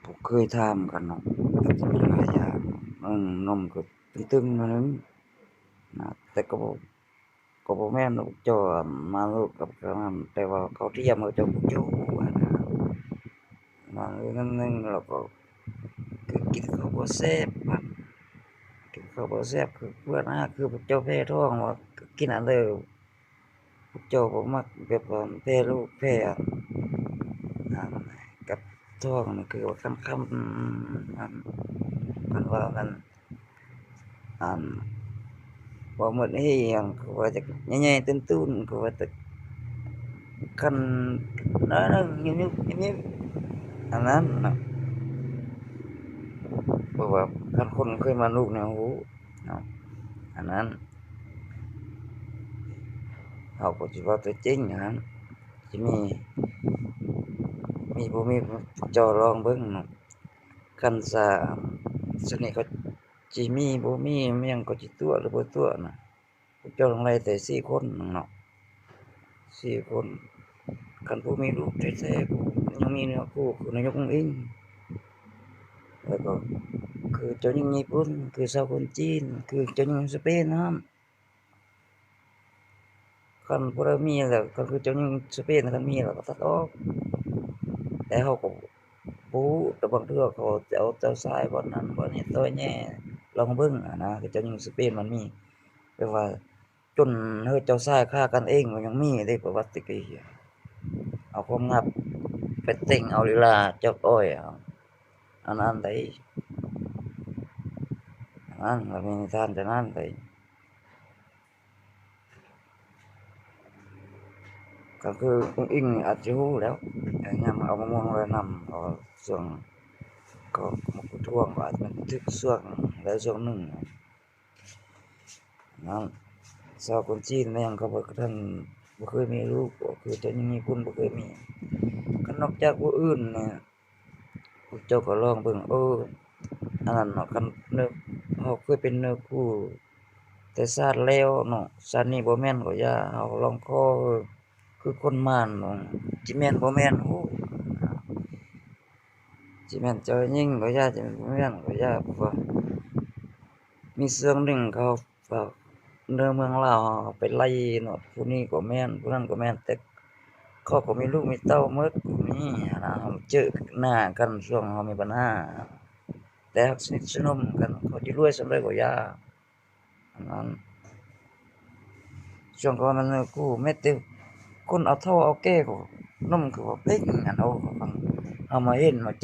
ຜູ້ເຄີຍຖາມກັນເນາະ ກໍຈະມີຫຼາຍຢ່າງເນາະ ເອີ ນົມກໍຕຶງໆ ໜ້ອຍໜຶ່ງນະ ແຕ່ກໍບໍ່ ກໍບໍ່ແມ່ນວ່າເຈົ້າມາລູກກັບກະນັ້ນ ແຕ່ວ່າເຂົາທຽມວ່າເຈົ້າບໍ່ຢູ່ຫັ້ນນະ ມາເທື່ອໜຶ່ງແລ້ວກໍຄືກິນເຂົ້າບໍ່ແຊບ ກິນເຂົ້າບໍ່ແຊບ ຄືເພື່ອນຫາ ຄືພວກເຈົ້າແພ້ທ້ອງວ່າກິນອັນໃດ ພວກເຈົ້າບໍ່ມັກແບບວ່າແພ້ລູກແພ້ອັນ ອັນກັບທ້ອງນີ້ ຄືວ່າຄັນຄຳ ອັນ ຄັນວ່າອັນ ອັນ ເວົ້າໝົດເຮີຍ ອັນ ຄືວ່າຈະໃຫຍ່ໆ ຕຸ້ນໆ ຄືວ່າຈະຄັນໜ້ອຍໜຶ່ງ ຍຸບໆ ຍິບໆ ອັນນັ້ນນະ ເພາະວ່າຄັນຄົນເຄີຍມາລູກແນວຮູ້ເນາະ ອັນນັ້ນ ເຮົາກໍຊິເວົ້າຕົວຈິງຫັ້ນ ຊິມີ ມີບໍ່ມີ ເຈົ້າລອງເບິ່ງເນາະ ຄັນຊະ ຊະນີ້ກໍຊິມີບໍ່ມີ ແມ່ນຫຍັງກໍຊິຕົວະຫຼືບໍ່ຕົວະນະ ພວກເຈົ້າຕ້ອງໄລ່ແຕ່ສີ່ຄົນເນາະ ສີ່ຄົນ ຄັນຜູ້ມີລູກແທ້ໆ ຜູ້ຍັງມີເນື້ອຄູ່ ຄືນາຍົກອຸ້ງອິງ ແລ້ວກໍຄືເຈົ້າຍິງຍີ່ປຸ່ນ ຄືຊາວຄົນຈີນ ຄືເຈົ້າຍິງສະເປນຫັ້ນ ຄັນຜູ້ໃດມີແລ້ວ ກໍຄືເຈົ້າຍິງສະເປນ ຄັນມີແລ້ວກໍຕັດອອກ ແຕ່ເຮົາກໍບໍ່ຮູ້ ແຕ່ບາງເທື່ອເຂົາຈະເອົາເຈົ້າຊາຍບ່ອນນັ້ນບ່ອນນີ້ ຕໍ່ແຍ່ລອງເບິ່ງຫັ້ນນະ ຄືເຈົ້າຍິງສະເປນມັນມີ ແບບວ່າຈົນເຮີດເຈົ້າຊາຍຂ້າກັນເອງກໍຍັງມີເດ້ ປະຫວັດແຕ່ກີ້ ເອົາຄວາມງາມໄປເຕັງເອົາລີລາຈອກອ້ອຍເອົາ ອັນນັ້ນໃດ໋ ອັນນັ້ນລະມີນິທານຈາກນັ້ນໃດ໋. ກໍຄືອຸ້ງອິງນີ້ອາດຈະຮູ້ແລ້ວ ຍາມເອົາມະມ່ວງລອຍນ້ຳ ເພາະວ່າຊ່ວງກໍມາປະທ້ວງ ກໍອາດຈະແມ່ນຖືກຊ່ວງໃດຊ່ວງໜຶ່ງນັ້ນ ຊາວຄົນຈີນແມ່ນຫຍັງ ເຂົາບໍ່ທັນ ບໍ່ເຄີຍມີລູກ ກໍຄືເຈົ້າຍິງຍີ່ປຸ່ນບໍ່ເຄີຍມີ ຄັນນອກຈາກຜູ້ອື່ນນີ້ ພວກເຈົ້າກໍລອງເບິ່ງ ເອີ ອັນນັ້ນເນາະ ຄັນເນື້ອ ເຮົາເຄີຍເປັນເນື້ອຄູ່ແຕ່ຊາດແລ້ວເນາະ ຊາດນີ້ບໍ່ແມ່ນກໍຢ່າ ເຮົາລອງຂໍ ຄືຄົນໝານເນາະ ຊິແມ່ນບໍ່ແມ່ນ ໂອ້ ຊິແມ່ນເຈົ້າຍິງກໍຢ່າ ຊິແມ່ນບໍ່ແມ່ນກໍຢ່າ ເພາະວ່າມີຊ່ວງໜຶ່ງເຂົາ ເອີ ເນື້ອເມືອງລາວເຮົາໄປໄລ່ເນາະ ຜູ້ນີ້ກໍແມ່ນ ຜູ້ນັ້ນກໍແມ່ນ ແຕ່ເຂົາກໍມີລູກມີເຕົ້າໝົດ ກໍມີຫັ້ນນະ ເຮົາເຈີໜ້າກັນຊ່ວງເຮົາມີບັນຫາ ແຕ່ຫາກສະໜິດສະໜົມກັນ ເຂົາຊິລວຍສ່ຳໃດກໍຢ່າ ອັນນັ້ນ ຊ່ວງເຂົານັ້ນ ໂອ້ ແມ້ແຕ່ຄົນເຖົ້າເຖົ້າແກ່ກໍນົມຄືວ່າເພັງ ອັນ ໂອ້ ເຮົາມາເຫັນມາເຈີ